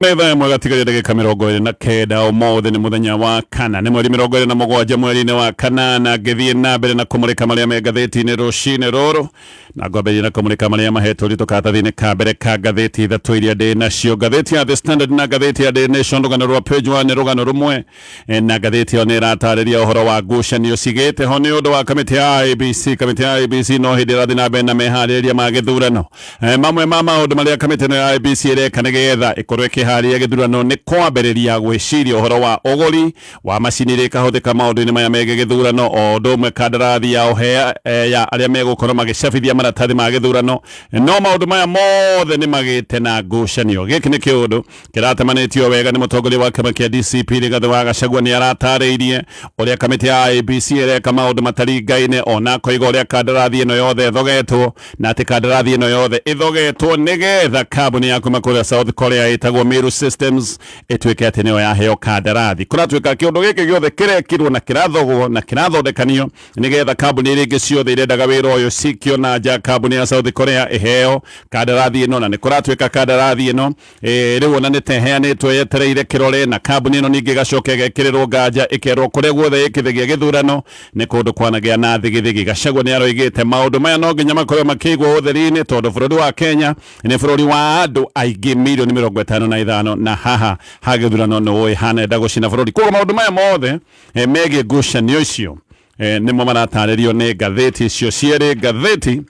Nĩ thaa ĩmwe gatigaria ndagĩka 29. Ũmũthĩ nĩ mũthenya wa kana, nĩ mweri 27 mweri-inĩ wa kanana. Ngĩthiĩ na mbere na kũmũrĩka marĩa me ngathĩti-inĩ rũcinĩ rũrũ, na ngwambĩrĩria na kũmũrĩka marĩa mahetwo ũritũ karatathi-inĩ ka mbere ka ngathĩti ithatũ iria ndĩ nacio, ngathĩti ya The Standard na ngathĩti ya Daily Nation. Rũgano rwa page 1 nĩ rũgano rũmwe, na ngathĩti ĩyo nĩ ĩratarĩria ũhoro wa ngucanio cigĩte ho nĩ ũndũ wa kamĩtĩ ya IEBC. Kamĩtĩ ya IEBC no hĩndĩ ĩrathiĩ na mbere na meharĩrĩria ma gĩthurano. Mamwe ma maũndũ marĩa kamĩtĩ ĩno ya IEBC ĩreka nĩgetha ĩkorwo ĩkĩharĩria gĩthurano nĩ kwambĩrĩria gwĩciria ũhoro wa ũgũri wa macini iria ikahũthĩka maũndũ-inĩ maya megiĩ gĩthurano, o ũndũ ũmwe kandarathi ya ũhea ya arĩa megũkorwo magĩcabithia maratathi ma gĩthurano. No maũndũ maya mothe nĩ magĩte na ngucanio. Gĩkĩ nĩ kĩũndũ kĩratemanĩtio wega nĩ mũtongoria wa kĩama kĩa DCP Rigathĩ wa Gachagua. Nĩ aratarĩirie ũrĩa kamĩtĩ ya IEBC ĩreka maũndũ mataringaine, ona akoiga ũrĩa kandarathi ĩno yothe ĩthogetwo, na atĩ kandarathi ĩno yothe ĩthogetwo nĩgetha kambuni ya kuma kũrĩa South Korea ĩtagwo Meru Systems ĩtuĩke atĩ nĩyo yaheo kandarathi. Kũratuĩka kĩũndũ gĩkĩ gĩothe kĩrekirwo na kĩrathogwo na kĩrathondekanio nĩgetha kambuni iria ingĩ ciothe irendaga wĩra ũyũ cikio na nja, kambuni ya South Korea ĩheo kandarathi ĩno. Na nĩ kũratuĩka kandarathi ĩno rĩu ona nĩ ta ĩheanĩtwo yetereire kĩrore, na kambuni ĩno ningĩ ĩgacoka ĩgekĩrĩrwo nganja, ĩkerwo kũrĩa guothe ĩkĩthagia gĩthurano nĩ kũndũ kwanagĩa na thigithigi. Gachagua nĩ aroigĩte maũndũ maya no nginya makorwo makĩigwo ũtheri-inĩ, tondũ bũrũri wa Kenya nĩ bũrũri wa andũ aingĩ mirioni 55, na haha ha gĩthurano nĩ ũĩ hanenda gũcina bũrũri. Koguo maũndũ maya mothe megiĩ ngucanio icio nĩmo maratarĩrio nĩ ngathĩti icio cierĩ. Ngathĩti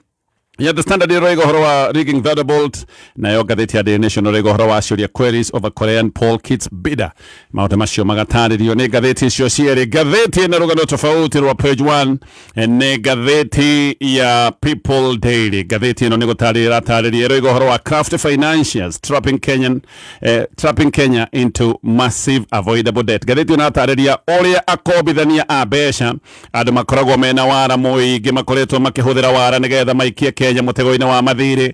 ya The Standard ĩroiga ũhoro wa rigging Thunderbolt, nayo ngathĩti ya Daily Nation ĩroiga ũhoro wa ciũria, queries over Korean poll kits bidder. Maũndũ macio magatarĩrio nĩ ngathĩti icio cierĩ. Ngathĩti ĩna rũgano tofauti rwa page 1 nĩ ngathĩti ya People Daily. Ngathĩti ĩno nĩ gũtarĩria ĩratarĩria, ĩroiga ũhoro wa craft financiers trapping Kenya into massive avoidable debt. Ngathĩti ĩno ĩratarĩria ũrĩa akombithania a mbeca, andũ makoragwo mena wara mũingĩ, makoretwo makĩhũthĩra wara nĩgetha maikie Kenya mũtego-inĩ wa mathirĩ.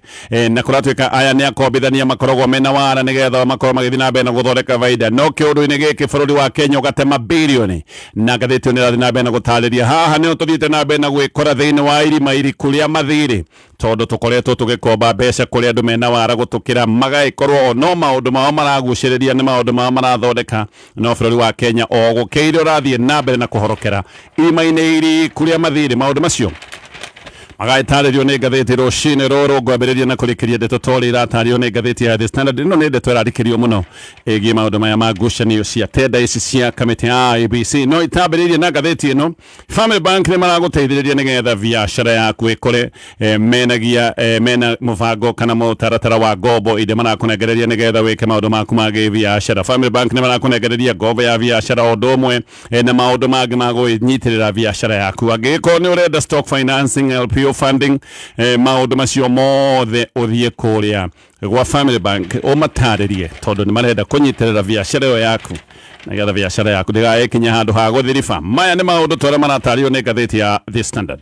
Na kũratuĩka aya nĩ akombithania makoragwo mena wara nĩgetha makorwo magĩthiĩ na mbere na gũthondeka baida, no kĩũndũ-inĩ gĩkĩ bũrũri wa Kenya ũgatema birioni. Na ngathĩti ĩyo nĩ ĩrathiĩ na mbere na gũtarĩria haha nĩho tũthiĩte na mbere na gwĩkora thĩinĩ wa irima iriku rĩa mathirĩ, tondũ tũkoretwo tũgĩkomba mbeca kũrĩ andũ mena wara gũtũkĩra, magagĩkorwo o no maũndũ mao maragucĩrĩria, nĩ maũndũ mao marathondeka, no bũrũri wa Kenya o gũkĩire ũrathiĩ na mbere na kũhorokera irima-inĩ iriku rĩa mathirĩ. Maũndũ macio magagĩtarĩrio nĩ ngathĩti rũcinĩ rũrũ. Ngwambĩrĩria na kũrĩkĩria ndeto torĩ iratarĩrio nĩ ngathĩti ya The Standard. Ĩno nĩ ndeto ĩrarikĩrio mũno ĩgiĩ maũndũ maya ma ngucanio cia tenda ici cia kamĩtĩ ya IEBC. No itambĩrĩirie na ngathĩti ĩno, Family Bank nĩ maragũteithĩrĩria nĩgetha biacara yaku ĩkũre. Menagia mena mũbango kana mũtaratara wa ngombo iria marakũnengereria nĩgetha wĩke maũndũ maku ma gĩbiacara. Family Bank nĩ marakũnengereria ngombo ya biacara, o ũndũ ũmwe na maũndũ mangĩ ma gwĩnyitĩrĩra biacara yaku. Angĩgĩkorwo nĩ ũrenda stock financing, LPO funding, maũndũ macio mothe, ũthiĩ kũrĩa gwa Family Bank ũmatarĩrie, tondũ nĩ marenda kũnyitĩrĩra biacara ĩyo yaku nĩgetha biacara yaku ndĩgagĩkinye handũ ha gũthiriba. Maya nĩ maũndũ tũrĩa maratarĩrio nĩ ngathĩti ya The Standard.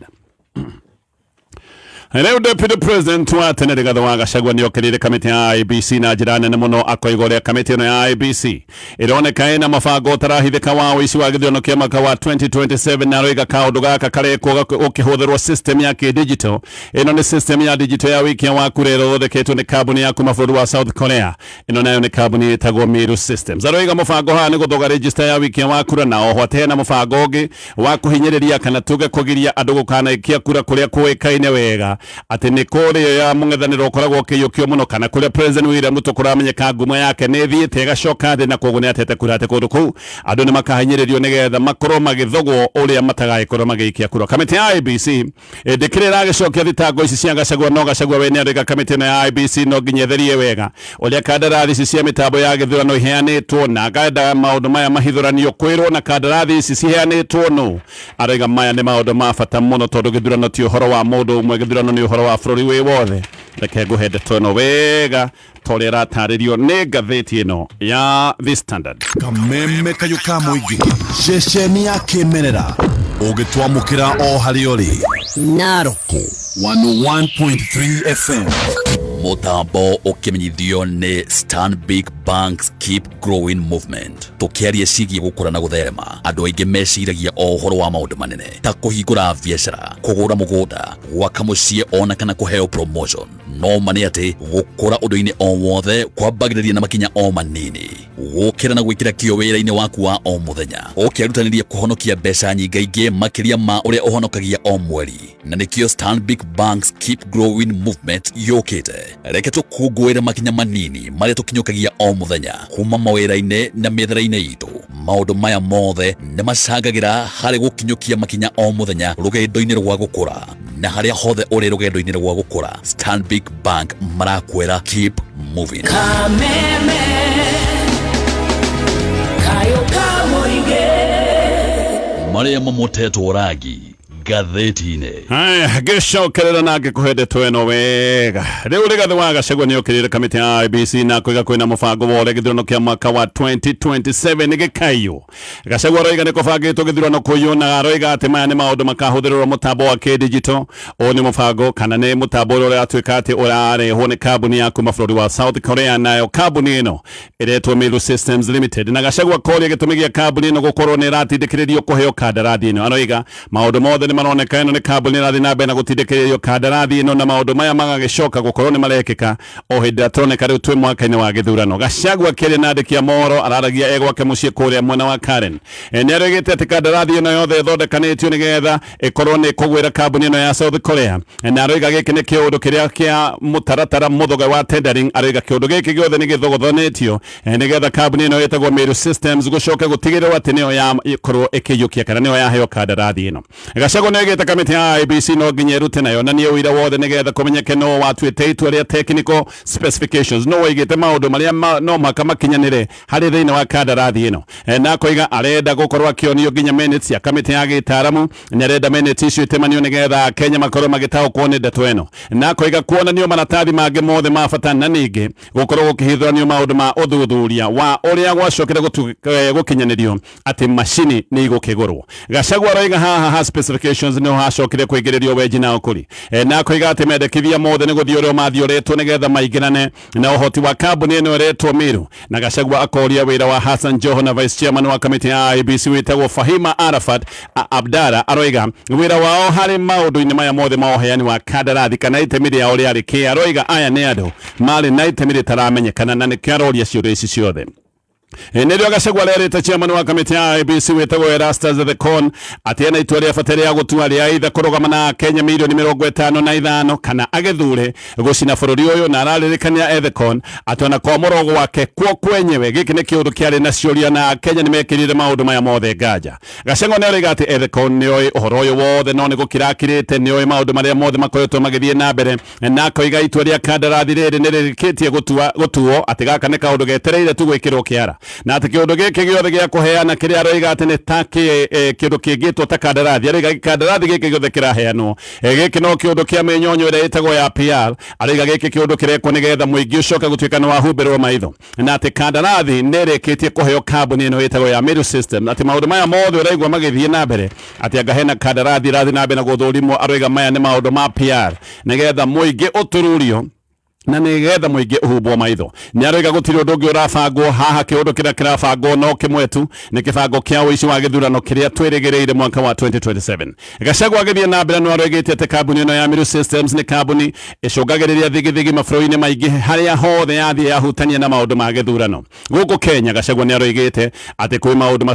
Rĩu Deputy President wa tene Rigathĩ wa Gachagua nĩ okĩrĩire kamĩtĩ ya IEBC na njĩra nene mũno, akoiga ũrĩa kamĩtĩ ĩno ya IEBC ĩroneka ĩna mũbango ũtarahithĩka wa ũici wa gĩthurano kĩa mwaka wa 2027, na aroiga kaũndũ gaka karekwo gũkĩhũthĩrwo system ya kĩdigital. Ĩno nĩ system ya digital ya wĩikia wa kura ĩrĩa ĩthondeketwo nĩ kambuni ya kuma bũrũri wa South Korea. Ĩno nayo nĩ kambuni ĩtagwo Miru Systems. Aroiga mũbango haha nĩ gũthoga register ya wĩikia wa kura, na oho atĩ hena mũbango ũngĩ wa kũhinyĩrĩria, kana tuge kũgiria andũ gũkanaikia kura kũrĩa kũĩkaine wega atĩ nĩ kũrĩa ya mũng'ethanĩro ũkoragwo ũkĩiyũkio mũno, kana kũrĩa President William Ruto kũramenyeka ngumo yake nĩ ĩthiĩte ĩgacoka thĩ, na koguo nĩ atete kura atĩ kũndũ kũu andũ nĩ makahinyĩrĩrio nĩgetha makorwo magĩthogwo ũrĩa matagagĩkorwo magĩikia kura. Kamĩtĩ ya IEBC ndĩkĩrĩ ĩragĩcokia thitango ici cia Gachagua, no Gachagua we nĩ arauga kamĩtĩ ĩno ya IEBC no nginya ĩtherie wega ũrĩa kandarathi ici cia mĩtambo ya gĩthurano iheanĩtwo, na akenda maũndũ maya mahithũranio, kwĩrwo na kandarathi ici ciheanĩtwo nũ. Arauga maya nĩ maũndũ ma bata mũno, tondũ gĩthurano ti ũhoro wa mũndũ ũmwe, gĩthurano nĩ ũhoro wa bũrũri wĩ wothe. Reke ngũhe ndeto ĩno wega ta ũrĩa ĩratarĩrio nĩ ngathĩti ĩno ya The Standard. Kameme kayũ ka mũingĩ, ceceni ya kĩmerera ũgĩtwamũkĩra o harĩa ũrĩ. Naroko 101.3 FM. Mũtambo ũkĩmenyithio nĩ Stanbic Bank's Keep Growing Movement. Tũkĩaria ciĩgiĩ gũkũra na gũtherema, andũ aingĩ meciragia o ũhoro wa maũndũ manene ta kũhingũra biacara, kũgũra mũgũnda, gwaka mũciĩ ona kana kũheo promotion. No ma nĩ atĩ gũkũra ũndũ-inĩ o wothe kwambagĩrĩria na makinya o manini. Gũkĩra na gwĩkĩra kĩyo wĩra-inĩ waku wa o mũthenya, ũkĩrutanĩria kũhonokia mbeca nyingaingĩ makĩria ma ũrĩa ũhonokagia o mweri. Na nĩkĩo Stanbic Bank's Keep Growing Movement yũkĩte. Reke tũkũngũĩre makinya manini marĩa tũkinyũkagia o mũthenya kuma mawĩra-inĩ na mĩethere-inĩ itũ. Maũndũ maya mothe nĩ macangagĩra harĩ gũkinyũkia makinya o mũthenya rũgendo-inĩ rwa gũkũra. Na harĩa hothe ũrĩ rũgendo-inĩ rwa gũkũra, Stanbic Bank marakwĩra keep moving. Kameme kayo ka mũingĩ. Marĩa mamotetwo rangi ngathĩti-inĩ. Haya, ngĩcokerera na ngĩkũhe ndeto ĩno wega. Rĩu Rigathĩ wa Gachagua nĩ okĩrĩire kamĩtĩ ya IEBC na kuiga kwĩna mũbango wa ũrĩa gĩthurano kĩa mwaka wa 2027 gĩkaiywo. Gachagua aroiga nĩ kũbangĩtwo gĩthurano kũiywo na aroiga atĩ maya nĩ maũndũ makahũthĩrwo mũtambo wa kĩdigito. Ũyũ nĩ mũbango kana nĩ mũtambo ũrĩa ũratuĩka atĩ ũrarehwo nĩ kambuni ya kuma bũrũri wa South Korea, nayo kambuni ĩno ĩretwo Meru Systems Limited. Na Gachagua koria gĩtũmi gĩa kambuni ĩno gũkorwo nĩ ĩratindĩkĩrĩrio kũheo kandarathi ĩno. Aroiga maũndũ mothe nĩ maroneka ĩno nĩ kambuni ĩrathiĩ na mbere na gũtindĩkĩrĩrio kandarathi ĩno, na maũndũ maya magagĩcoka gũkorwo nĩ marekĩka o hĩndĩ ĩrĩa tũroneka rĩu twĩ mwaka-inĩ wa gĩthurano. Gachagua akĩaria na andĩki a mohoro araragia e gwake mũciĩ kũrĩa mwena wa Karen. Nĩ aroigĩte atĩ kandarathi ĩno yothe ĩthondekanĩtio nĩgetha ĩkorwo nĩ kũgwĩra kambuni ĩno ya South Korea, na aroiga gĩkĩ nĩ kĩũndũ kĩrĩa kĩa mũtaratara mũthoge wa tendering. Aroiga kĩũndũ gĩkĩ gĩothe nĩ gĩthogothanĩtio nĩgetha kambuni ĩno ĩtagwo Meru Systems gũcoke gũtigĩrĩrwo atĩ nĩyo yakorwo ĩkĩiyũkia kana nĩyo yaheo kandarathi ĩno. Gachagua nĩ oigĩte kamĩtĩ ya IEBC no nginya ĩrute na yonanie ũira wothe nĩgetha kũmenyeke no watuĩte itua rĩa technical specifications, no waigĩte maũndũ marĩa no mũhaka makinyanĩre harĩ thĩinĩ wa kandarathi ĩno. Na akoiga arenda gũkorwo akĩonio nginya minutes ya kamĩtĩ ya gĩtaaramu, nĩ arenda minutes icio itemanio nĩgetha Kenya makorwo magĩtaũkwo nĩ ndeto ĩno, na akoiga kuonanio maratathi mangĩ mothe ma bata na ningĩ gũkorwo gũkĩhithũranio maũndũ ma ũthuthuria wa ũrĩa gwacokire gũkinyanĩrio atĩ macini nĩ igũkĩgũrwo. Gachagua aroiga haha ha specifications nĩho hacokire kũingĩrĩrio wenji na ũkũri, na akoiga atĩ mendekithia mothe nĩ gũthiũrwo mathiũrĩtwo nĩgetha maingĩrane na ũhoti wa kambuni ĩno ĩretwo Meru. Na Gachagua akoria wĩra wa Hassan Joho na vice chairman wa kamĩtĩ ya IEBC wĩtagwo Fahima Arafat Abdara. Aroiga wĩra wao harĩ maũndũ-inĩ maya mothe ma ũheani wa kandarathi kana itemi rĩao rĩarĩ kĩ. Aroiga aya nĩ andũ marĩ na itemi rĩtaramenyekana na nĩkĩo aroria ciũria ici ciothe. Nĩrĩo Gachagua arerĩte chairman wa kamĩtĩ ya IEBC wĩtagwo Erastus Ethekon atĩ ena itua rĩa bata rĩa gũtua rĩa either kũrũgama na Kenya mirioni 55 kana agĩthure gũcina bũrũri ũyũ, na araririkania Ethekon atĩ ona kwamũrwo gwake kuo kwenyewe gĩkĩ nĩ kĩũndũ kĩarĩ na ciũria na Kenya nĩ mekĩrire maũndũ maya mothe nganja. Gachagua nĩ aroiga atĩ Ethekon nĩoĩ ũhoro ũyũ wothe no nĩ gũkĩrakirĩte, nĩoĩ maũndũ marĩa mothe makoretwo magĩthiĩ na mbere, na akoiga itua rĩa kandarathi rĩrĩ nĩ rĩrĩkĩtie gũtuo atĩ gaka nĩ kaũndũ getereire tu gwĩkĩrwo kĩara, na atĩ kĩũndũ gĩkĩ gĩothe gĩa kũheana kĩrĩa aroiga atĩ nĩ ta kĩũndũ kĩngĩtwo ta kandarathi. Aroiga kandarathi gĩkĩ gĩothe kĩraheanwo, gĩkĩ no kĩũndũ kĩa mĩnyonyo ĩrĩa ĩtagwo ya PR. Aroiga gĩkĩ kĩũndũ kĩrekwo nĩgetha mũingĩ ũcoke gũtuĩka nĩ wahumbĩrwo maitho, na atĩ kandarathi nĩ ĩrĩkĩtie kũheo kambuni ĩno ĩtagwo ya Meru System, atĩ maũndũ maya mothe ũraigua magĩthiĩ na mbere atĩ anga hena kandarathi ĩrathiĩ na mbere na gũthũrimwo. Aroiga maya nĩ maũndũ ma PR nĩgetha mũingĩ ũtururio na nĩgetha mũingĩ ũhumbwo maitho. Nĩ aroiga gũtirĩ ũndũ ũngĩ ũrabangwo haha, kĩũndũ kĩrĩa kĩrabangwo no kĩmwe tu, nĩ kĩbango kĩa ũici wa gĩthurano kĩrĩa twĩrĩgĩrĩire mwaka wa 2027. Gachagua agĩthiĩ na mbere no aroigĩte atĩ kambuni ĩno ya Meru Systems nĩ kambuni ĩcũngagĩrĩria thigithigi mabũrũri-inĩ maingĩ harĩa hothe yathiĩ yahutania na maũndũ ma gĩthurano gũkũ Kenya. Gachagua nĩ aroigĩte atĩ kwĩ maũndũ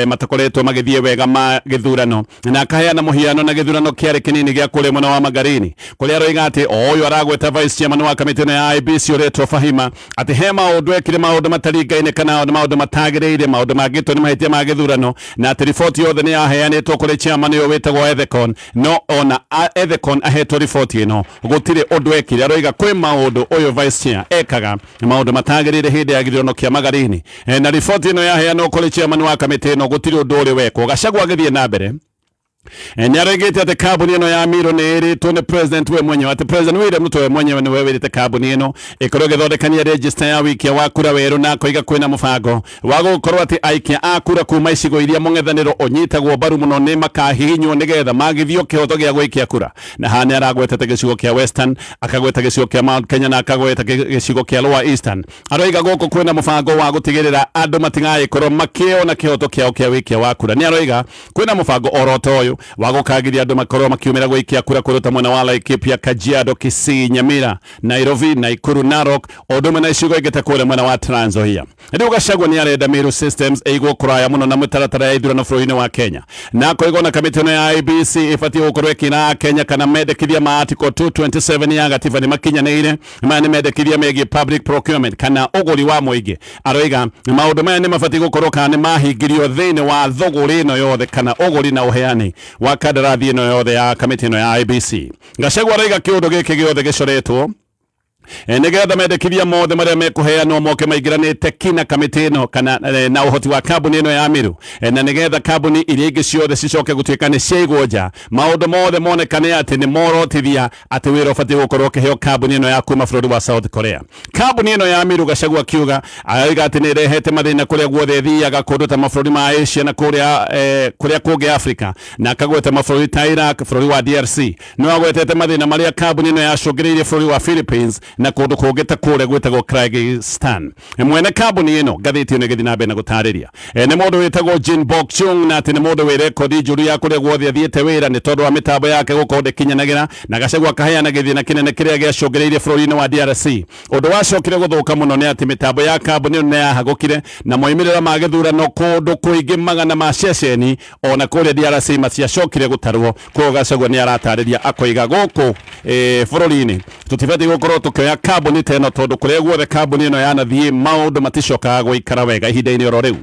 matakoretwo magĩthiĩ wega ma gĩthurano, na akaheana mũhiano na gĩthurano kĩarĩ kĩnini gĩa kũrĩa mwena wa Magarini, kũrĩa aroiga atĩ o ũyũ aragweta vice chairman wa kamĩtĩ ĩno ya IEBC ũretwo Fahima atĩ he maũndũ ekire, maũndũ mataringaine kana maũndũ matagĩrĩire, maũndũ mangĩtwo nĩ mahĩtia ma gĩthurano, na atĩ riboti yothe nĩ yaheanĩtwo kũrĩ chairman ũyũ wĩtagwo Ethekon, no ona Ethekon ahetwo riboti ĩno gũtirĩ ũndũ ekire. Aroiga kwĩ maũndũ ũyũ vice chair ekaga maũndũ matagĩrĩire hĩndĩ ya gĩthurano kĩa Magarini, na riboti ĩno yaheanwo kũrĩ chairman wa kamĩtĩ ĩno gũtirĩ ũndũ ũrĩ wekwo. Gachagua agĩthiĩ na mbere Nĩ aregete atĩ kambuni ĩno ya Miro nĩ ĩrĩtwo nĩ president we mwenyewe, atĩ President William Ruto we mwenyewe nĩwe wĩrĩte kambuni ĩno ĩkorwo ĩgĩthondekania register ya wikia wa kura werũ, na akoiga kwĩna mũbango wa gũkorwo atĩ aikia a kura kuma icigo iria mũng'ethanĩro ũnyitagwo mbaru mũno nĩ makahihinywo nĩgetha magithio kĩhoto gĩa gũikia kura. Na haha nĩ aragwetete gĩcigo kĩa Western, akagweta gĩcigo kĩa Mount Kenya, na akagweta gĩcigo kĩa Lower Eastern. Aroiga gũkũ kwĩna mũbango wa gũtigĩrĩra andũ matigagĩkorwo makĩona kĩhoto kĩao kĩa wikia wa kura. Nĩ aroiga kwĩna mũbango oro ta ũyũ wa gũkagiria andũ makorwo makiumĩra gũikia kura kũndũ ta mwena wa Laikipia, Kajiado, Kisii, Nyamira, Nairobi, Nakuru, Narok, o ũndũ ũmwe na icigo ingĩ ta kũrĩa mwena wa Trans Nzoia. Rĩu Gachagua nĩ arenda Meru Systems ĩigwo kũraya mũno na mĩtaratara ya ithurano bũrũri-inĩ wa Kenya, na akoiga ona kamĩtĩ ĩno ya IEBC ĩbatiĩ gũkorwo ĩkĩra Kenya kana mendekithia ma Article 227 ya gatiba nĩ makinyanĩire. Maya nĩ mendekithia megiĩ public procurement kana ũgũri wa mũingĩ. Aroiga maũndũ maya nĩ mabatiĩ gũkorwo kana nĩ mahingirio thĩinĩ wa thũgũrĩ ĩno yothe kana ũgũri na ũheani wa kandarathi ĩno yothe ya kamĩtĩ ĩno ya IEBC. Gachagua aroiga kĩũndũ gĩkĩ gĩothe gĩcoretwo nĩgetha mendekithia mothe marĩa mekũheanwo moke maingĩranĩte kina kamĩtĩ ĩno kana na ũhoti wa kambuni ĩno ya Meru, na nĩgetha kambuni iria ingĩ ciothe cicoke gũtuĩka nĩ ciaigwo nja, maũndũ mothe monekane atĩ nĩ morotithia atĩ wĩra ũbatiĩ gũkorwo ũkĩheo kambuni ĩno ya kuma bũrũri wa South Korea. Kambuni ĩno ya Meru, Gachagua akiuga, aroiga atĩ nĩ ĩrehete mathĩna kũrĩa guothe ĩthiaga, kũndũ ta mabũrũri ma Asia na kũrĩa kũngĩ Africa, na akagweta mabũrũri ta Iraq, bũrũri wa DRC. No agwetete mathĩna marĩa kambuni ĩno yacũngĩrĩirie bũrũri wa Philippines na kũndũ kũngĩ ta kũrĩa gwĩtagwo Kyrgyzstan. Mwene kambuni ĩno, ngathĩti ĩno ĩgĩthiĩ na mbere na gũtarĩria, nĩ mũndũ wĩtagwo Jin Bok Chung, na atĩ nĩ mũndũ wĩ rekondi njũru ya kũrĩa guothe athiĩte wĩra nĩ tondũ wa mĩtambo yake gũkorwo ndĩkinyanagĩra, na Gachagua akaheana gĩthĩna kĩnene kĩrĩa gĩacũngĩrĩirie bũrũri-inĩ wa DRC. Ũndũ wacokire gũthũka mũno nĩ atĩ mĩtambo ya kambuni ĩno nĩ yahagũkire na moimĩrĩra ma gĩthurano kũndũ kũingĩ magana ma ceceni ona kũrĩa DRC matiacokire gũtarwo. Koguo Gachagua nĩ aratarĩria akoiga gũkũ bũrũri-inĩ tũtibatiĩ gũkorwo tũkĩoya kambuni ta ĩno, tondũ kũrĩa guothe kambuni ĩno yanathiĩ maũndũ maticokaga gũikara wega ihinda-inĩ oro rĩu.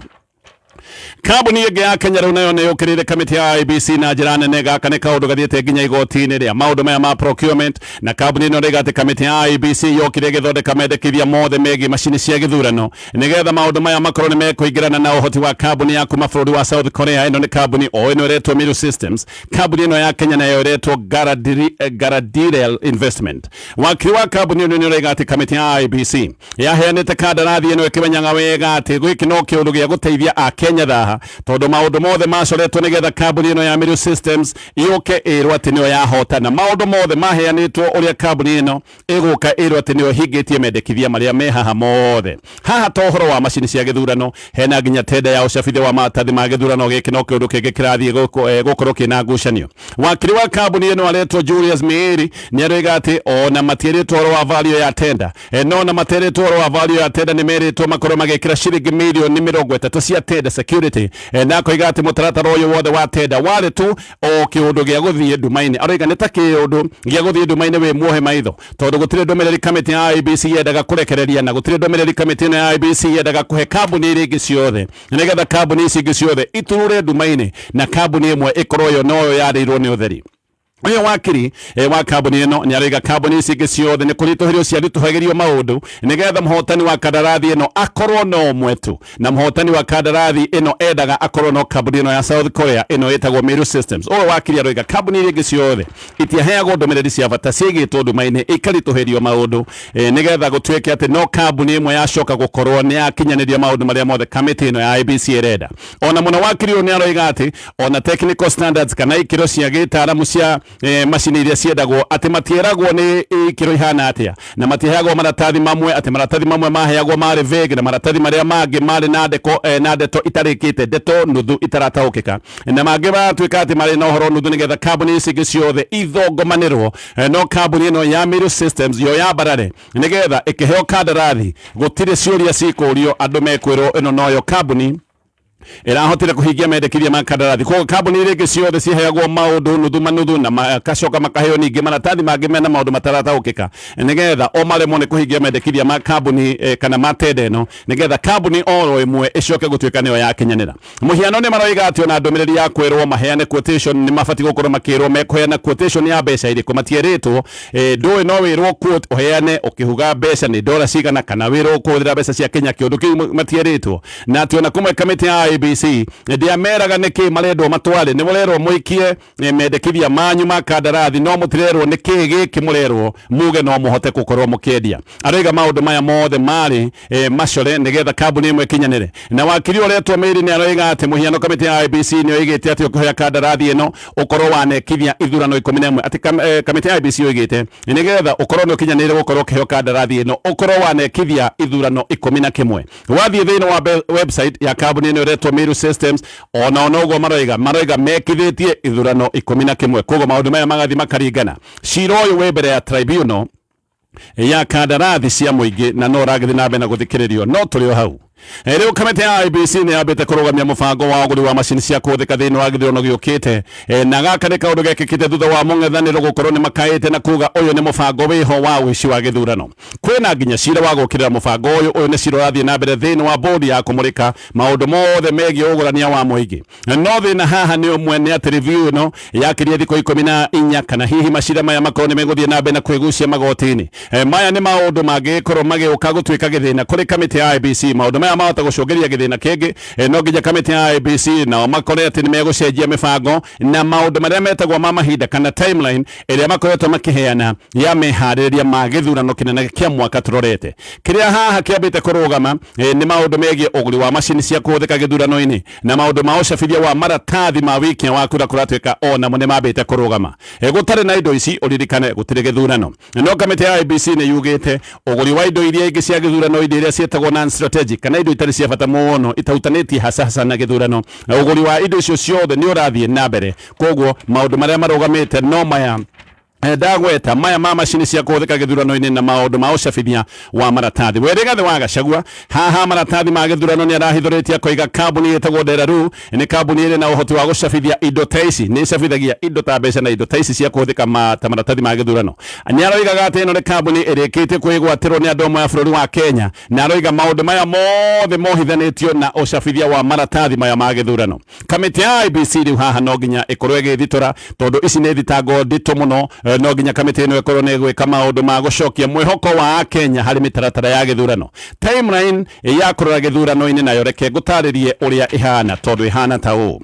Kambuni ĩngĩ ya Kenya rĩu nayo nĩ yũkĩrĩire kamĩtĩ ya IEBC na njĩra nene. Gaka nĩ kaũndũ gathiĩte nginya igoti-inĩ rĩa maũndũ maya ma procurement, na kambuni ĩno rĩga atĩ kamĩtĩ ya IEBC yokire ĩgĩthondeka mendekithia mothe megiĩ macini cia gĩthurano nĩgetha maũndũ maya makorwo nĩ mekũingĩrana na ũhoti wa kambuni ya kuma bũrũri wa South Korea. Ĩno nĩ kambuni o ĩno ĩretwo Meru Systems. Kambuni ĩno ya Kenya nayo ĩretwo Garadirel Investment. Wakiri wa kambuni ĩno nĩ ũraiga atĩ kamĩtĩ ya IEBC yaheanĩte kandarathi ĩno ĩkĩmenyaga wega atĩ gĩkĩ no kĩũndũ gĩa gũteithia akenya thaha, tondũ maũndũ mothe macoretwo nĩgetha kambuni ĩno ya Meru Systems yũke ĩrwo atĩ nĩyo yahotana. Maũndũ mothe maheanĩtwo ũrĩa kambuni ĩno ĩgũka ĩrwo atĩ nĩyo ĩhingĩtie mendekithia marĩa me haha mothe. Haha to ũhoro wa macini cia gĩthurano, hena nginya tenda ya ũcabithia wa maratathi ma gĩthurano. Gĩkĩ no kĩũndũ kĩngĩ kĩrathiĩ gũkorwo kĩna ngucanio. Wakiri wa kambuni ĩno aretwo Julius Mieri nĩ aroiga atĩ ona matierĩtwo ũhoro wa value ya tenda, no na matierĩtwo ũhoro wa value ya tenda, nĩ merĩtwo makorwo magĩkĩra ciringi mirioni 30 cia tenda security, na akoiga atĩ mũtaratara ũyũ wothe wa tenda warĩ tu o kĩũndũ gĩa gũthiĩ nduma-inĩ. Aroiga nĩ ta kĩũndũ gĩa gũthiĩ nduma-inĩ wĩ muohe maitho, tondũ gũtirĩ ndũmĩrĩri kamĩtĩ ya IEBC yendaga kũrekereria, na gũtirĩ ndũmĩrĩri kamĩtĩ ĩno ya IEBC yendaga kũhe kambuni iria ingĩ ciothe, nĩgetha kambuni ici ingĩ ciothe iturure nduma-inĩ na kambuni ĩmwe ĩkorwo yo noyo yarĩirwo nĩ ũtheri. Ũyũ wakiri wa kambuni ĩno nĩ araiga kambuni ici ingĩ ciothe nĩ kũritũhĩrio ciaritũhagĩrio maũndũ nĩgetha mũhotani wa kandarathi ĩno akorwo no ũmwe tu, na mũhotani wa kandarathi ĩno endaga akorwo no kambuni ĩno ya South Korea ĩno ĩtagwo Meru Systems. Ũyũ wakiri aroiga kambuni iria ingĩ ciothe itiaheagwo ndũmĩrĩri cia bata, ciigĩtwo nduma-inĩ ikaritũhĩrio maũndũ, nĩgetha gũtuĩke atĩ no kambuni ĩmwe yacoka gũkorwo nĩ yakinyanĩria maũndũ marĩa mothe kamĩtĩ ĩno ya IEBC ĩrenda. Ona mũno wakiri ũyũ nĩ aroiga atĩ ona technical standards kana ikĩro cia gĩtaaramu cia macini iria ciendagwo atĩ matieragwo nĩ ikĩro ihana atĩa, na matiheagwo maratathi mamwe, atĩ maratathi mamwe maheagwo marĩ vague na maratathi marĩa mangĩ marĩ na ndeko na ndeto itarĩkĩte, ndeto nuthu itarataũkĩka, na mangĩ maratuĩka atĩ marĩ na ũhoro nuthu, nĩgetha kambuni ici ingĩ ciothe ithongomanĩrwo, no kambuni ĩno ya Meru Systems yo yambarare nĩgetha ĩkĩheo kandarathi gũtirĩ ciũria cikũrio, andũ mekwĩrwo ĩno noyo kambuni ĩrahotire kũhingia mendekithia ma kandarathi. Koguo kambuni iria ingĩ ciothe ciheagwo maũndũ nuthu manuthu, na makacoka makaheo ningĩ maratathi mangĩ mena maũndũ matarataũkĩka, nĩgetha o maremwo nĩ kũhingia mendekithia ma kambuni kana ma tenda ĩno, nĩgetha kambuni oro ĩmwe ĩcoke gũtuĩka nĩyo yakinyanĩra. Mũhiano nĩ maroiga atĩ ona ndũmĩrĩri ya kwĩrwo maheane quotation, nĩ mabatiĩ gũkorwo makĩrwo mekũheana quotation ya mbeca irĩkũ, matierĩtwo. Ndũĩ no wĩrwo quote ũheane ũkĩhuga mbeca nĩ dola cigana, kana wĩrwo kũhũthĩra mbeca cia Kenya, kĩũndũ kĩu matierĩtwo. Na atĩ ona kũmwe kamĩtĩ ya IEBC ndĩameraga nĩkĩ marendwo matware. Nĩ mũrerwo mũikie mendekithia manyu ma kandarathi, no mũtirerwo nĩkĩ gĩkĩ mũrerwo muge no mũhote gũkorwo mũkĩendia. Aroiga maũndũ maya mothe marĩ macore nĩgetha kambuni ĩmwe ĩkinyanĩre. Na wakiri ũretwo Mĩri nĩ aroiga atĩ mũhiano kamĩtĩ ya IEBC nĩ oigĩte atĩ ũkĩhoya kandarathi ĩno ũkorwo wanekithia ithurano 11, atĩ kamĩtĩ ya IEBC oigĩte nĩgetha ũkorwo nĩ ũkinyanĩire gũkorwo ũkĩheo kandarathi ĩno ũkorwo wanekithia ithurano 11. Wathiĩ thĩinĩ wa website ya kambuni ĩno ĩretwo Meru Systems, ona onoguo maroiga mekithĩtie ithurano 11. Koguo maũndũ maya magathiĩ makaringana. Cira ũyũ wĩ mbere ya tribunal ya kandarathi cia mũingĩ na no ũragĩthiĩ na mbere na gũthikĩrĩrio, no tũrĩ o hau. Rĩu kamĩtĩ ya IEBC nĩ yambĩte kũrũgamia mũbango wa ũgũri wa macini cia kũhũthĩka thĩinĩ wa gĩthurano gĩũkĩte. Na gaka nĩ kaũndũ gekĩkĩte thutha wa mũng'ethanĩro gũkorwo nĩ makaĩte na kuga ũyũ nĩ mũbango wĩho wa ũici wa gĩthurano. Kwĩna nginya cira wa gũkĩrĩra mũbango ũyũ. Ũyũ nĩ cira ũrathiĩ na mbere thĩinĩ wa bodi ya kũmũrĩka maũndũ mothe megiĩ ũgũrania wa mũingĩ. No thĩna haha nĩ ũmwe, nĩ atĩ review ĩno yakirie thikũ 14, kana hihi macira maya makorwo nĩ megũthiĩ na mbere na kwĩgucia magoti-inĩ. Maya nĩ maũndũ mangĩgĩkorwo magĩũka gũtuĩka gĩthĩna kũrĩ kamĩtĩ ya IEBC. Maũndũ maya mahota gũcũngĩrĩria gĩthĩna kĩngĩ. No nginya kamĩtĩ ya IEBC nao makore atĩ nĩ megũcenjia mĩbango na maũndũ marĩa metagwo ma mahinda kana timeline ĩrĩa makoretwo makĩheana ya meharĩrĩria ma gĩthurano kĩnene kĩa mwaka tũrorete. Kĩrĩa haha kĩambĩte kũrũgama nĩ maũndũ megiĩ ũgũri wa macini cia kũhũthĩka gĩthurano-inĩ na maũndũ ma ũcabithia wa maratathi ma wikia wa kura kũratuĩka onamo nĩ mambĩte kũrũgama. Gũtarĩ na indo ici, ũririkane gũtirĩ gĩthurano. No kamĩtĩ ya IEBC nĩ yugĩte ũgũri wa indo iria ingĩ cia gĩthurano, indo iria ciĩtagwo non strategic kana indo itarĩ cia bata mũno itahutanĩtie hasa hasa na gĩthurano, na ũgũri wa indo icio ciothe nĩ ũrathiĩ na mbere. Koguo maũndũ marĩa marũgamĩte no maya ndagweta, maya ma macini cia kũhũthĩka gĩthurano-inĩ na maũndũ ma ũcabithia wa maratathi. We Rigathĩ wa Gachagua haha maratathi ma gĩthurano nĩ arahithũrĩtie akoiga kambuni ĩtagwo Deraru nĩ kambuni ĩrĩ na ũhoti wa gũcabithia indo ta ici, nĩ ĩcabithagia indo ta mbeca na indo ta ici cia kũhũthĩka ta maratathi ma gĩthurano. Nĩ aroigaga atĩ ĩno nĩ kambuni ĩrĩkĩtie kwĩgwatĩrwo nĩ andũ amwe a bũrũri wa Kenya, na aroiga maũndũ maya mothe mohithanĩtio na ũcabithia wa maratathi maya ma gĩthurano. Kamĩtĩ ya IEBC rĩu haha no nginya ĩkorwo ĩgĩthitora, tondũ ici nĩ thitango nditũ mũno. No nginya kamĩtĩ ĩno ĩkorwo nĩ ĩgwĩka maũndũ ma gũcokia mwĩhoko wa Akenya harĩ mĩtaratara ya gĩthurano. Timeline ya kũrora gĩthurano-inĩ nayo reke ngũtarĩrie ũrĩa ĩhana, tondũ ĩhana ta ũũ: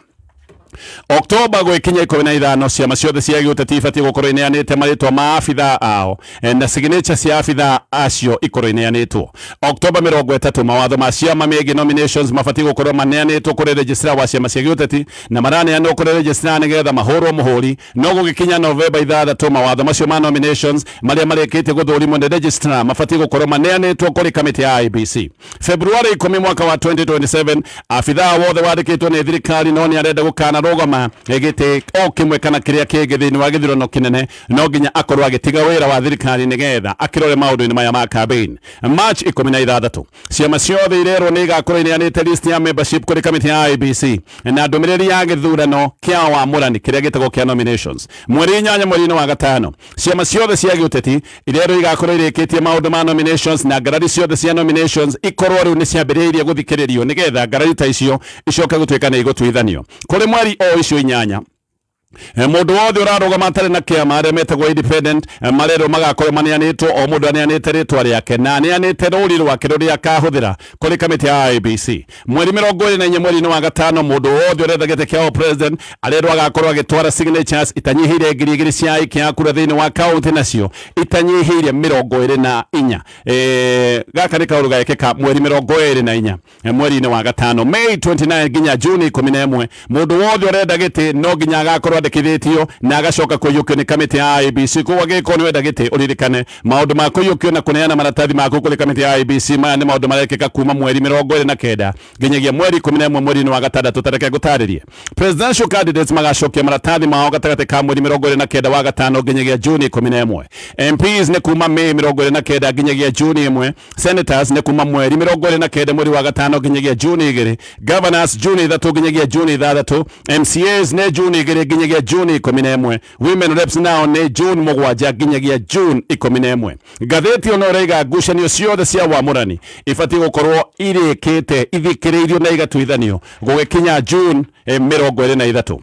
Oktoba gwĩkinya 15, ciama ciothe cia gĩũteti ibatiĩ gũkorwo ineanĩte marĩtwa ma abithaa ao na signature cia abithaa acio ikorwo ineanĩtwo. Oktoba 30, mawatho ma ciama megiĩ nominations mabatiĩ gũkorwo maneanĩtwo kũrĩ registrar wa ciama cia gĩũteti, na maraneanwo kũrĩ registrar nĩgetha mahũrwo mũhũri. No gũgĩkinya Novemba 6, mawatho macio ma nominations marĩa marĩkĩtie gũthũrimwo nĩ registrar mabatiĩ gũkorwo maneanĩtwo kũrĩ kamĩtĩ ya IEBC. February 10 mwaka wa 2027, abithaa wothe wandĩkĩtwo nĩ thirikari no nĩ arenda gũkanarũgama gĩtĩ o kĩmwe kana kĩrĩa kĩngĩ thĩinĩ wa gĩthurano kĩnene no nginya akorwo agĩtiga wĩra wa thirikari nĩgetha akĩrore maũndũ-inĩ maya ma campaign. March 16, ciama ciothe irerwo nĩ igakorwo ineanĩte list ya membership kũrĩ kamĩtĩ ya IEBC na ndũmĩrĩri ya gĩthurano kĩa wamũrani kĩrĩa gĩtagwo kĩa nominations. Mweri 8 mweri-inĩ wa gatano, ciama ciothe cia gĩũteti irerwo igakorwo irĩkĩtie maũndũ ma nominations na ngarari ciothe cia nominations ikorwo rĩu nĩ ciambĩrĩirie gũthikĩrĩrio, nĩgetha ngarari ta icio icoke gũtuĩka nĩ igũtuithanio. Kũrĩ mweri o icio 8, mũndũ wothe ũrarũgama atarĩ na kĩama, arĩa metagwo independent, marerwo magakorwo maneanĩtwo, o mũndũ aneanĩte rĩtwa rĩake na aneanĩte rũri rwake rũrĩa akahũthĩra kũrĩ kamĩtĩ ya IEBC. Mweri 24 mweri-inĩ wa gatano, mũndũ wothe ũretha gĩtĩ kĩa president arerwo agakorwo agĩtwara signatures itanyihĩire 2000 cia aikia a kura thĩinĩ wa kaunti nacio itanyihĩire 24. Gaka nĩ kaũndũ gagĩkĩka mweri 24 mweri-inĩ wa gatano. May 29 nginya Juni 11, mũndũ wothe ũrenda gĩtĩ no nginya agakorwo andĩkithĩtio na agacoka kũiyũkio nĩ kamĩtĩ ya IEBC. Koguo angĩkorwo nĩ wenda gĩtĩ, ũririkane maũndũ ma kũiyũkio na kũneana maratathi maku kũrĩ kamĩtĩ ya IEBC. Maya nĩ maũndũ marekĩka kuma mweri 29 nginyagia mweri 11 mweri-inĩ wa gatandatũ. Tareke ngũtarĩrie, presidential candidates magacokia maratathi mao gatagatĩ ka mweri 29 wa gatano nginyagia Juni 11. MPs nĩ kuma May 29 nginyagia Juni 1. Senators nĩ kuma mweri 29 mweri wa gatano nginyagia Juni 2. Governors Juni 3 nginyagia Juni 6. MCAs nĩ Juni 2 nginyagia Juni 11. Women reps nao nĩ June 7 nginyagia June 11. Ngathĩti ono ĩraiga ngucanio ciothe cia wamũrani ibatiĩ gũkorwo irĩkĩte ithikĩrĩirio na igatuithanio gũgĩkinya June 23.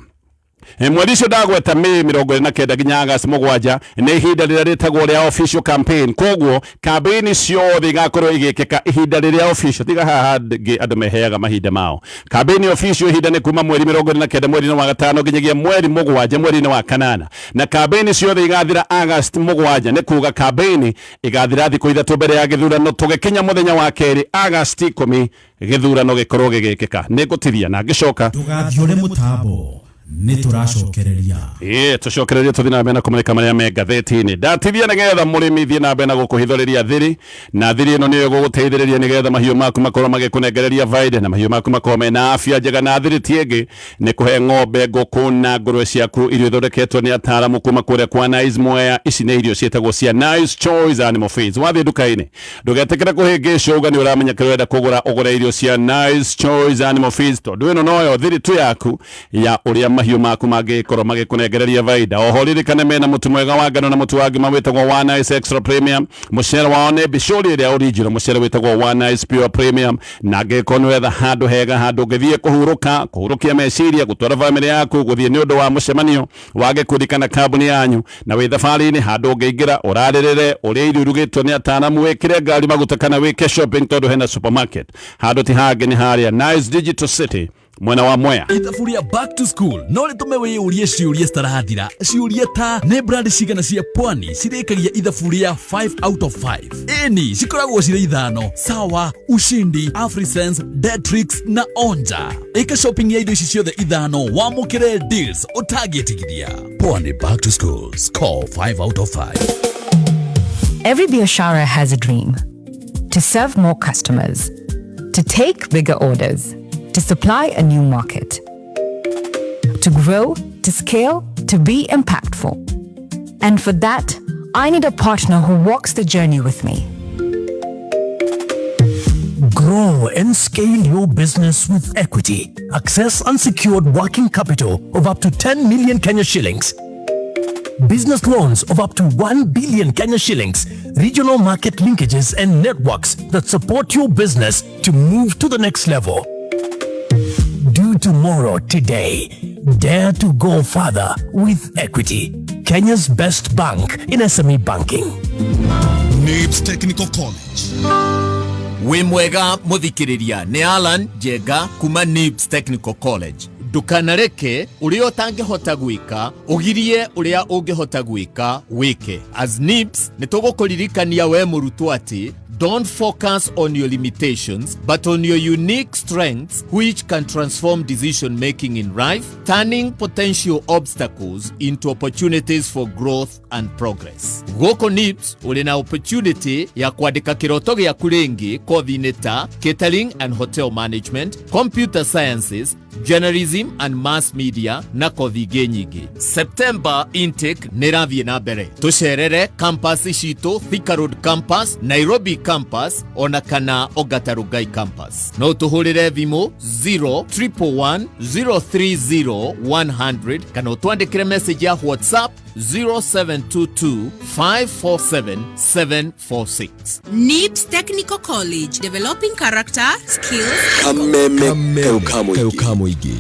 Mweri ũcio ndagweta Mĩĩ 29 nginya August 7 nĩ ihinda rĩrĩa rĩtagwo rĩa official campaign. Koguo campaign ciothe igakorwo igĩkĩka ihinda rĩrĩa official, tiga haha ndĩ andũ meheaga mahinda mao. Campaign official ihinda nĩ kuma mweri 29 mweri-inĩ wa gatano nginyagia mweri 7 mweri-inĩ wa kanana, na campaign ciothe igathira August 7. Nĩ kuga campaign igathira thikũ 3 mbere ya gĩthurano, tũgĩkinya mũthenya wa kerĩ August 10 gĩthurano gĩkorwo gĩgĩkĩka. Nĩ ngũtithia na ngĩcoka. Ndũgathiũre mũtambo, nĩ tũracokereria. Ĩĩ, tũcokererie, tũthiĩ na mbere na kũmũrĩka marĩa me ngathĩti-inĩ. Ndatithia nĩgetha mũrĩmi thiĩ na mbere na gũkũhithũrĩria thiri, na thiri ĩno nĩyo ĩgũgũteithĩrĩria nĩgetha mahiũ maku makorwo magĩkũnengereria baida na mahiũ maku makorwo mena afya njega. Na thiri ti ĩngĩ, nĩ kũhe ng'ombe, ngũkũ na ngũrwe ciaku irio ithondeketwo nĩ ataaramu kuma kũrĩa kwa Nice Mwea. Ici nĩ irio ciĩtagwo cia Nice Choice Animal Feeds. Wathiĩ nduka-inĩ ndũgetĩkĩre kũhĩngĩcwo uga nĩ ũramenya kĩrĩa ũrenda kũgũra, ũgũre irio cia Nice Choice Animal Feeds, tondũ ĩno noyo thiri tu yaku ya ũrĩa mahiũ maku mangĩkorwo magĩkũnengereria baida. Oho ririkane mena mũtu mwega wa ngano na mũtu wa ngima wĩtagwo wa Nice Extra Premium. Mũcere wao nĩ mbicũri ĩrĩa original, mũcere wĩtagwo wa Nice Pure Premium. Na angĩkorwo nĩ wetha handũ hega, handũ ũngĩthiĩ kũhurũka, kũhurũkia meciria, gũtwara bamĩrĩ yaku, gũthiĩ nĩ ũndũ wa mũcemanio wa gĩkundi kana kambuni yanyu, na wĩ thabarĩ-inĩ, handũ ũngĩingĩra ũrarĩrĩre, ũrĩe irio irugĩtwo nĩ ataaramu, wĩkĩre ngari maguta kana wĩke shopping tondũ hena supermarket, handũ ti hangĩ nĩ harĩa Nice Digital City mwena wa Mwea. Ithabu rĩa back to school no rĩtũme wĩyũrie ciũria citarathira, ciũria ta nĩ brand cigana cia pwani cirĩkagia ithabu rĩa 5 out of 5? Ĩni, cikoragwo cirĩ ithano: Sawa, Ushindi, Afrisense, Detrix na Onja. Ĩka shopping ya indo ici ciothe ithano wamũkĩre deals ũtangĩtigithia. Pwani back to school, score 5 out of 5. Every Biashara has a dream to serve more customers, to take bigger orders, to supply a new market, to grow, to scale, to be impactful. And for that, I need a partner who walks the journey with me. Grow and scale your business with Equity. Access unsecured working capital of up to 10 million Kenya shillings. Business loans of up to 1 billion Kenya shillings. Regional market linkages and networks that support your business to move to the next level. Do tomorrow today. Dare to go further with Equity. Kenya's best bank in SME banking. NIBS Technical College. Wĩ mwega mũthikĩrĩria, nĩ Alan Njenga kuma NIBS Technical College. Ndũkanareke ũrĩa ũtangĩhota gwĩka ũgirie ũrĩa ũngĩhota gwĩka wĩke. As NIBS nĩ tũgũkũririkania we mũrutwo atĩ don't focus on your limitations, but on your unique strengths, which can transform decision making in life, turning potential obstacles into opportunities for growth and progress. Gũkũ NIBS ũrĩ na opportunity ya kwandĩka kĩroto gĩaku rĩngĩ kothi-inĩ ta catering and hotel management, computer sciences, journalism and mass media na kothi ingĩ nyingĩ. September intake nĩ ĩrathiĩ na mbere. Tũcerere campus citũ, Thika Road campus, Nairobi campus ona kana Ongata Rongai campus. No tũhũrĩre thimũ 0111 030 100 kana ũtwandĩkĩre message ya WhatsApp 0722 547 746. NIBS Technical College, developing character, skills, Kameme kayo ka mũingĩ,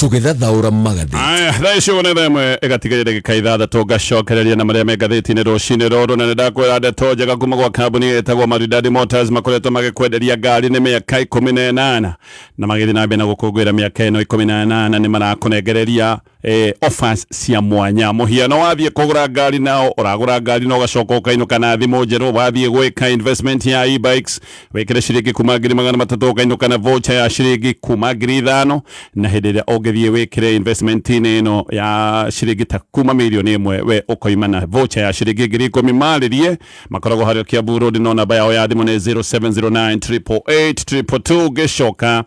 tũgĩthathaũra magathĩti. Aya, thaa icio nĩ 1 ĩgatigaria ndagĩka 6, ngacokereria na marĩa me ngathĩti-inĩ rũcinĩ rũrũ. Na nĩ ndakwĩra ndeto njega kuma gwa kambuni ĩtagwo Maridadi Motors. Makoretwo magĩkwenderia ngari nĩ mĩaka 18, na magĩthiĩ na mbere na gũkũngũĩra mĩaka ĩno 18 nĩ marakũnengereria offers cia mwanya. Mũhiano, wathiĩ kũgũra ngari nao, ũragũra ngari na ũgacoka ũkainũka na thimũ njerũ. Wathiĩ gwĩka investment ya e-bikes, wĩkĩre ciringi kuma 300,000, ũkainũka na voucher ya ciringi kuma 5,000. Na hĩndĩ ĩrĩa ũngĩthiĩ wĩkĩre investment-inĩ ĩno ya ciringi ta kuma 1 million, we ũkoima na voucher ya ciringi 10,000. Marĩrie, makoragwo harĩa Kiambu Road, no namba yao ya thimũ nĩ 0709 888 222. Ngĩcoka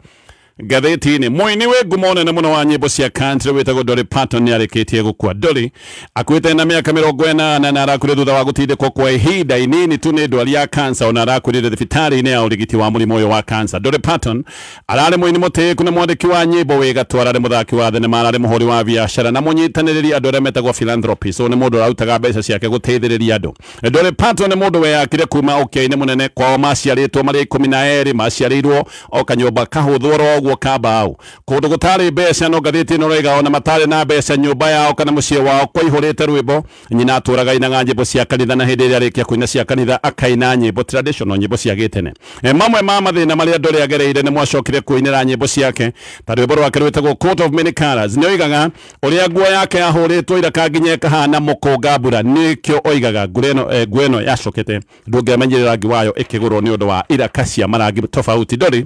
ngathĩti-inĩ, mũini wĩ ngumo nene mũno wa nyĩmbo cia country wĩtagwo Dolly Parton nĩ arĩkĩtie gũkua. Dolly akuĩte na mĩaka 80 na arakuire thutha wa gũtindĩkwo kwa ihinda inini tu nĩ ndwari ya cancer. Ona arakuire thibitarĩ-inĩ ya ũrigiti wa mũrimũ ũyũ wa cancer. Dolly Parton ararĩ mũini mũtĩĩku na mwandĩki wa nyĩmbo wĩ gatũ, ararĩ mũthaki wa thenema, ararĩ mũhũri wa biacara na mũnyitanĩrĩri andũ arĩa metagwo philanthropist. So nĩ mũndũ ũrarutaga mbeca ciake gũteithĩrĩria andũ. Dolly Parton nĩ mũndũ weyakire kuma ũkĩa-inĩ mũnene. Kwao maciarĩtwo marĩ 12, maciarĩirwo o kanyũmba kahũthũ oro ũguo. ũguo kambaũ kũndũ gũtarĩ mbeca. No ngathĩti ĩno ĩroiga ona matarĩ na mbeca, nyũmba yao kana mũciĩ wao kwaihũrĩte rwĩmbo. Nyina atũraga ainaga nyĩmbo cia kanitha, na hĩndĩ ĩrĩa arĩkia kũina cia kanitha akaina nyĩmbo traditional, nyĩmbo cia gĩtene. Mamwe ma mathĩna marĩa Dolly agereire nĩ mwacokire kũinĩra nyĩmbo ciake, ta rwĩmbo rwake rwĩtagwo Coat of Many Colors. Nĩ oigaga ũrĩa nguo yake yahũrĩtwo iraka nginya ĩkahana mũkũnga mbura. Nĩkĩo oigaga nguo ĩno yacokete ndũngĩamenyire rangi wayo ĩkĩgũrwo nĩ ũndũ wa iraka cia marangi tofauti. Dolly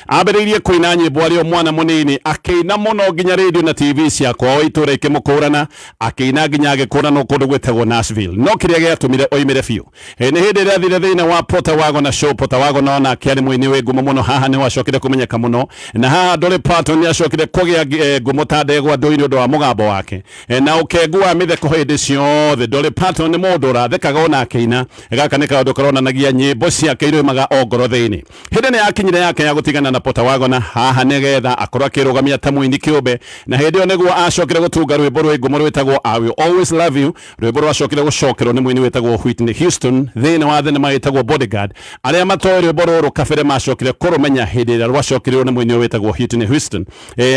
ambĩrĩirie kũina nyĩmbo arĩ o mwana mũnini, akĩina mũno nginya radio na TV cia kwao itũra ikĩmũkũrana, akĩina nginya agĩkũranwo kũndũ gwĩtagwo Nashville. No kĩrĩa gĩatũmire oimĩre biũ nĩ hĩndĩ ĩrĩa athire thĩinĩ wa Porter Wagoner show. Porter Wagoner onake arĩ mũini wĩ ngumo mũno. Haha nĩ wacokire kũmenyeka mũno, na haha Dolly Parton nĩ acokire kũgĩa ngumo ta ndegwa ndũi nĩ ũndũ wa mũgambo wake na ũkengu wa mĩtheko hĩndĩ ciothe. Dolly Parton nĩ mũndũ ũrathekaga ona akĩina. Gaka nĩ kaũndũ karonanagia nyĩmbo ciake iraumaga o ngoro thĩinĩ. Hĩndĩ nĩ yakinyire yake ya gũtigana na Porter Wagoner haha nĩgetha akorwo akĩrũgamia ta mũini kĩũmbe, na hĩndĩ ĩyo nĩguo acokire gũtunga rwĩmbo rwĩ ngumo rwĩtagwo "I Will Always Love You", rwĩmbo rwacokire gũcokerwo nĩ mũini wĩtagwo Whitney Houston thĩinĩ wa thenema ĩtagwo Bodyguard. Arĩa matoĩ rwĩmbo rũrũ kabere macokire kũrũmenya hĩndĩ ĩrĩa rwacokerirwo nĩ mũini ũyũ wĩtagwo Whitney Houston.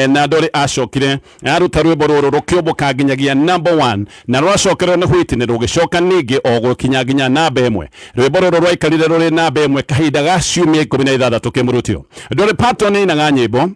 Na Dolly acokire aruta rwĩmbo rũrũ rũkĩũmbũka nginyagia number one, na rwacokerwo nĩ Whitney rũgĩcoka ningĩ o gũkinya nginya namba ĩmwe. Rwĩmbo rũrũ rwaikarire rũrĩ namba ĩmwe kahinda ga ciumia 16 kĩmũrutio. Dolly Parton ainaga nyĩmbo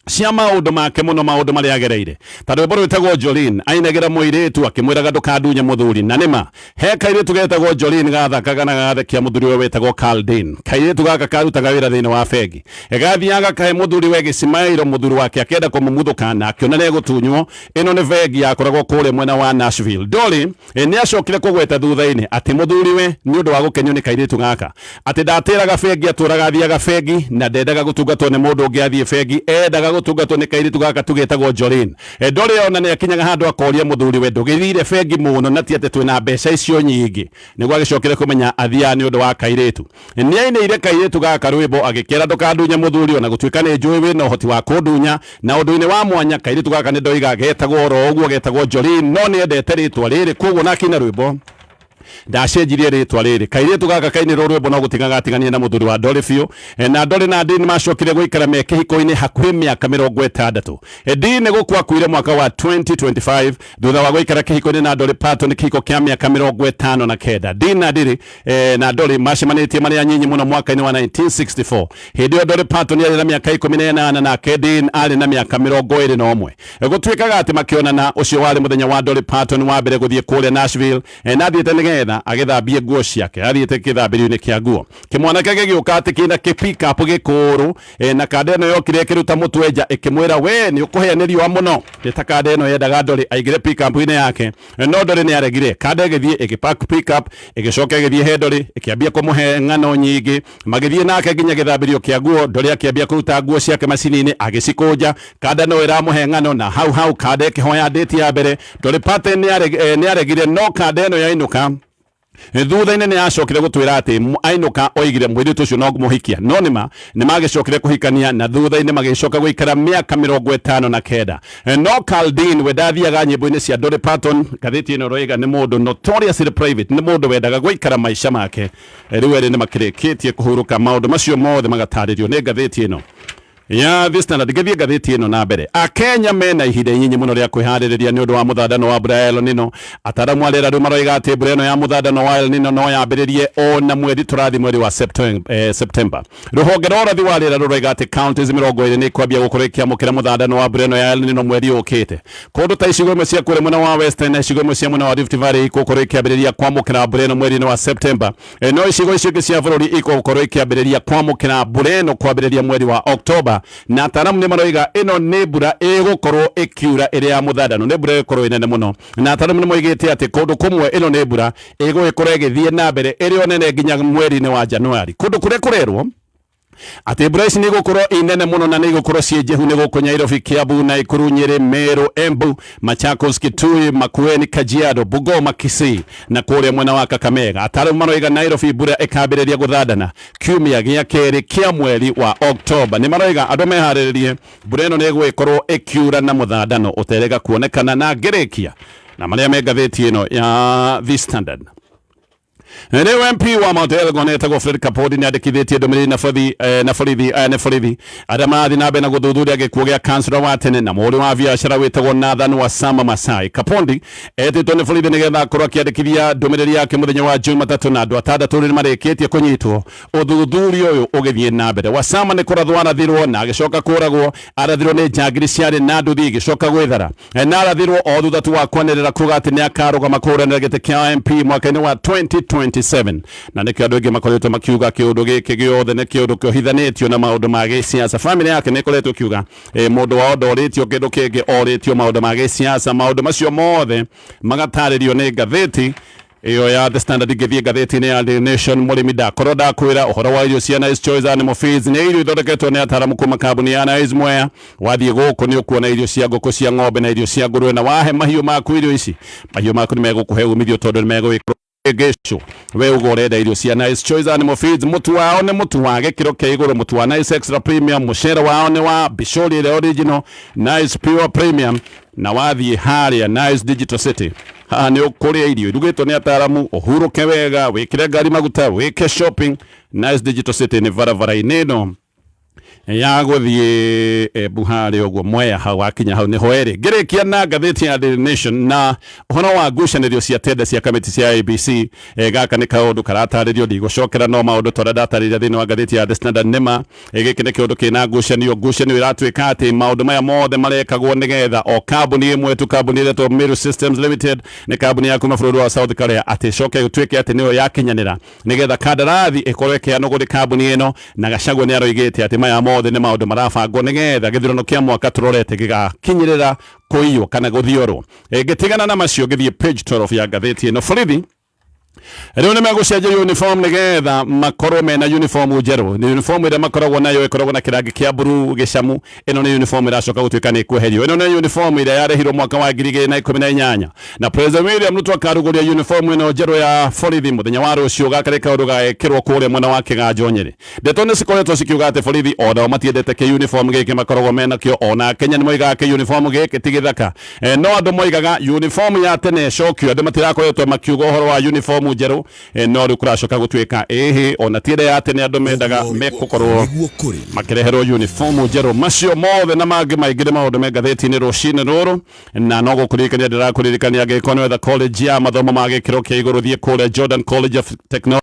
cia maũndũ make mũno, maũndũ marĩa agereire, ta rwĩmbo rwĩtagwo "Jolene". Ainagĩra mũirĩtu akĩmwĩraga ndũkandunye mũthuri, na nĩma he kairĩtu getagwo Jolene gathakaga na gagathekia mũthuri we wĩtagwo Carl Dean. Kairĩtu gaka karutaga wĩra thĩinĩ wa bengi, gathiaga kahe mũthuri we gĩcimairo. Mũthuri wake akĩenda kũmũmuthũka na akĩona nĩ egũtunywo. Ĩno nĩ bengi yakoragwo kũrĩa mwena wa Nashville. Dolly nĩ acokire kũgweta thutha-inĩ atĩ mũthuri we nĩ ũndũ wa gũkenio nĩ kairĩtu gaka atĩ ndatĩraga bengi, atũraga athiaga bengi na ndendaga gũtungatwo nĩ mũndũ ũngĩ. Athiĩ bengi endaga gũtungatwo nĩ kairĩtu gaka tũgĩtagwo Jolene. Dolly ona nĩ akinyaga handũ akoria mũthuri we, "Ndũgĩthire bengi mũno na ti atĩ twĩna mbeca icio nyingĩ?" Nĩguo agĩcokire kũmenya athiaga nĩ ũndũ wa kairĩtu. Nĩ ainĩire kairĩtu gaka rwĩmbo agĩkĩra, "Ndũkandunye mũthuri, ona gũtuĩka nĩ njũĩ wĩna ũhoti wa kũndunya." Na ũndũ-inĩ wa mwanya, kairĩtu gaka nĩ ndoiga getagwo oro ũguo, getagwo Jolene, no nĩ endete rĩtwa rĩrĩ, koguo na akĩina rwĩmbo ndacenjirie rĩtwa rĩrĩ. Kairĩtu gaka kainĩrwo rwĩmbo no gũtiga gatiganie na mũthuri wa Dolly biũ. Na Dolly na Dean macokire gũikara me kĩhiko-inĩ hakuhĩ mĩaka 60. Dean gũkua akuire mwaka wa 2025 thutha wa gũikara kĩhiko-inĩ na Dolly Parton kĩhiko kĩa mĩaka 59. Dean na Dolly na Dolly macemanĩtie marĩ anyinyi mũno mwaka-inĩ wa 1964. Hĩndĩ ĩyo Dolly Parton arĩ na mĩaka 18 nake Dean arĩ na mĩaka 21. Gũtuĩkaga atĩ makĩonana, ũcio warĩ mũthenya wa Dolly Parton wa mbere gũthiĩ kũrĩa Nashville, na athiĩte nĩgetha agĩthambie nguo ciake. Athiĩte gĩthambĩrio-inĩ kĩa nguo, kĩmwanake gĩgĩũka atĩ kĩna kĩ pick up gĩkũrũ, na kanda ĩno yokire ĩkĩruta mũtwe nja ĩkĩmwĩra, "We nĩ ũkũhĩa nĩ riũa mũno." Nĩ ta kanda ĩno yendaga Dolly aingĩre pick up-inĩ yake, no Dolly nĩ aregire. Kanda ĩgĩthiĩ ĩgĩpark pick up, ĩgĩcoka ĩgĩthiĩ he Dolly, ĩkĩambia kũmũhe ng'ano nyingĩ. Magĩthiĩ nake nginya gĩthambĩrio kĩa nguo. Dolly akĩambia kũruta nguo ciake macini-inĩ agĩcikũnja, kanda no ĩramũhe ng'ano, na hau hau kanda ĩkĩhoya date ya mbere. Dolly Parton nĩ aregire, no kanda ĩno yainũka thutha-inĩ nĩ acokire gũtwĩra atĩ ainũka oigire mũirĩtu ũcio no mũhikia. No nĩma nĩ magĩcokire kũhikania na thutha-inĩ magĩcoka gũikara mĩaka 59. No Carl Dean we ndathiaga nyĩmbo-inĩ cia Dolly Parton. Ngathĩti ĩno ĩroiga nĩ mũndũ notoriously private, nĩ mũndũ wendaga gũikara maica make. Rĩu erĩ nĩ makĩrĩkĩtie kũhurũka, maũndũ macio mothe magatarĩrio nĩ ngathĩti ĩno ya The Standard. Ngĩthiĩ ngathĩti ĩno na mbere, Akenya mena ihinda inyinyi mũno rĩa kwĩharĩrĩria nĩ ũndũ wa mũthandano wa mbura ya El Nino. Ataramu a rĩera rĩu maroiga atĩ mbura ĩno ya mũthandano wa El Nino no yambĩrĩrie o na mweri tũrathiĩ, mweri wa September. Rũhonge rwa ũrathi wa rĩera rũroiga atĩ counties 20 nĩ ikwambia gũkorwo ikĩamũkĩra mũthandano wa mbura ĩno ya El Nino mweri ũkĩte. Kũndũ ta icigo imwe cia kũrĩa mwena wa Western na icigo imwe cia mwena wa Rift Valley igũkorwo ikĩambĩrĩria kwamũkĩra mbura ĩno mweri-inĩ wa September. No icigo icio ingĩ cia bũrũri igũkorwo ikĩambĩrĩria kwamũkĩra mbura ĩno kwambĩrĩria mweri wa Oktoba, na ataramu nĩ maroiga ĩno nĩ mbura ĩgũkorwo ĩkiura ĩrĩ ya mũthandano, nĩ mbura ĩgũkorwo ĩnene mũno, na ataramu nĩ moigĩte atĩ kũndũ kũmwe ĩno nĩ mbura ĩgũgĩkorwo ĩgĩthiĩ na mbere ĩrĩ o nene nginya mweri-inĩ wa Januari. Kũndũ kũrĩa kũrerwo atĩ mbura ici nĩ igũkorwo inene mũno na nĩ igũkorwo ciĩ njĩhu nĩ gũkũ Nairobi, Kiambu, Nakuru, Nyeri, Meru, Embu, Machakos, Kitui, Makueni, Kajiado, Bungoma, Kisii na kũrĩa mwena wa Kakamega. Ataaramu maroiga Nairobi mbura ĩkambĩrĩria gũthandana kiumia gĩa kerĩ kĩa mweri wa Oktoba. Nĩ maroiga andũ meharĩrĩrie, mbura ĩno nĩ ĩgũgĩkorwo ĩkiura na mũthandano ũterega kuonekana. Na ngĩrĩkia na marĩa me ngathĩti ĩno ya The Standard. Rĩu MP wa Mount Elgon etagwo Fred Kapodi nĩ andĩkithĩtie ndũmĩrĩri na borithi na borithi aya nĩ borithi arĩa marathiĩ na mbere na gũthuthuria gĩkuũ gĩa kansũra wa tene na mũhũri wa biacara wĩtagwo Nathan Wasama Masai. Kapondi etĩtwo nĩ borithi nĩgetha akorwo akĩandĩkithia ndũmĩrĩri yake mũthenya wa Jumatatũ, na andũ 6 nĩ marĩkĩtie kũnyitwo ũthuthuria ũyũ ũgĩthiĩ na mbere. Wasama nĩ kũrathwo arathirwo na agĩcoka kũragwo, arathirwo nĩ njangiri ciarĩ na nduthi igĩcoka gwĩthara, na arathirwo o thutha tu wa kwanĩrĩra kuga atĩ nĩ akarũgama kũhũranĩra gĩtĩ kĩa MP mwaka-inĩ wa 2027, na nĩkĩo andũ aingĩ makoretwo makiuga kĩũndũ gĩkĩ gĩothe nĩ kĩũndũ kĩohithanĩtio na maũndũ ma gĩsiasa. Famĩlĩ yake nĩ ĩkoretwo ĩkiuga mũndũ wao ndorĩtio kĩndũ kĩngĩ, orĩtio maũndũ ma gĩsiasa. Maũndũ macio mothe magatarĩrio nĩ ngathĩti ĩyo ya The Standard. Ngĩthiĩ ngathĩti-inĩ ya The Nation, mũrĩmi ndakorwo ndakwĩra ũhoro wa irio cia Nice Choice Animal Feeds. Nĩ irio ithondeketwo nĩ ataaramu kuma kambuni ya Nice Mwea. Wathiĩ gũkũ nĩ ũkuona irio cia ngũkũ, cia ng'ombe na irio cia ngũrwe, na wahe mahiũ maku irio ici, mahiũ maku nĩ megũkũhe umithio tondũ nĩ megũgĩkorwo gĩcu. We uga ũrenda irio cia Nice Choice Animal Feeds, mũtu wao nĩ mũtu wa gĩkĩro kĩa igũrũ, mũtu wa Nice Extra Premium. Mũcere wao nĩ wa Bishori ĩrĩa original, Nice Pure Premium. Na wathiĩ harĩa Nice Digital City, haha nĩ ũkũrĩa irio irugĩtwo nĩ ataaramu, ũhurũke wega, wĩkĩre ngari maguta, wĩke shopping. Nice Digital City nĩ barabara-inĩ ĩno ya gũthiĩ Embu harĩa ũguo Mwea, hau wakinya hau nĩho ĩrĩ. Ngĩrĩkia na ngathĩti ya Daily Nation na ũhoro wa ngucanĩrio cia tenda cia kamĩtĩ cia IEBC. Gaka nĩ kaũndũ karatarĩrio, ndigũcokera no maũndũ torĩa ndatarĩria thĩinĩ wa ngathĩti ya The Standard. Nĩma gĩkĩ nĩ kĩũndũ kĩna ngucanio, ngucanio ĩratuĩka atĩ maũndũ maya mothe marekagwo nĩgetha o kambuni ĩmwe tu, kambuni ĩretwo Meru Systems Limited, nĩ kambuni ya kuma bũrũri wa South Korea, atĩ ĩcoke gũtuĩke atĩ nĩyo yakinyanĩra nĩgetha kandarathi ĩkorwo ĩkĩheanwo kũrĩ kambuni ĩno. Na Gachagua nĩ aroigĩte atĩ maya mothe nĩ maũndũ marabangwo nĩgetha gĩthurano kĩa mwaka tũrorete gĩgakinyĩrĩra kũiywo kana gũthiorwo. Ngĩtigana na macio, ngĩthiĩ page 12 ya ngathĩti ĩno, borithi rĩu nĩ megũcenjia uniform nĩgetha makorwo mena uniform njerũ. Nĩ uniform ĩrĩa makoragwo nayo ĩkoragwo na kĩrangi kĩa blue gĩcamu. Ĩno nĩ uniform ĩracoka gũtuĩka nĩ ĩkweherio. Ĩno nĩ uniform ĩrĩa yarehirwo mwaka wa 2018, na President William Ruto akarugũria uniform ĩno njerũ ya borithi mũthenya wa rũciũ. Gaka nĩ kaũndũ gagekĩrwo kũrĩa mwena wa Kĩganjo, Nyĩrĩ. Ndeto nĩ cikoretwo cikiuga atĩ borithi onao matiendete kĩ uniform gĩkĩ makoragwo menakĩo, ona Kenya nĩ moigaga kĩ uniform gĩkĩ ti gĩthaka. No andũ moigaga uniform ya tene ĩcokio. Andũ matirakoretwo makiuga ũhoro wa uniform njerũ, no rĩu kũracoka gũtuĩka ĩhĩ ona ti ĩrĩa ya tene andũ mendaga, mekũkorwo makĩreherwo uniform njerũ. Macio mothe na mangĩ maingĩ nĩ maũndũ me ngathĩti-inĩ rũcinĩ rũrũ, na no gũkũririkania ndĩrakũririkania angĩkorwo nĩ wetha college ya mathomo ma gĩkĩro kĩa igũrũ, thiĩ kũrĩa Jordan College of Technology.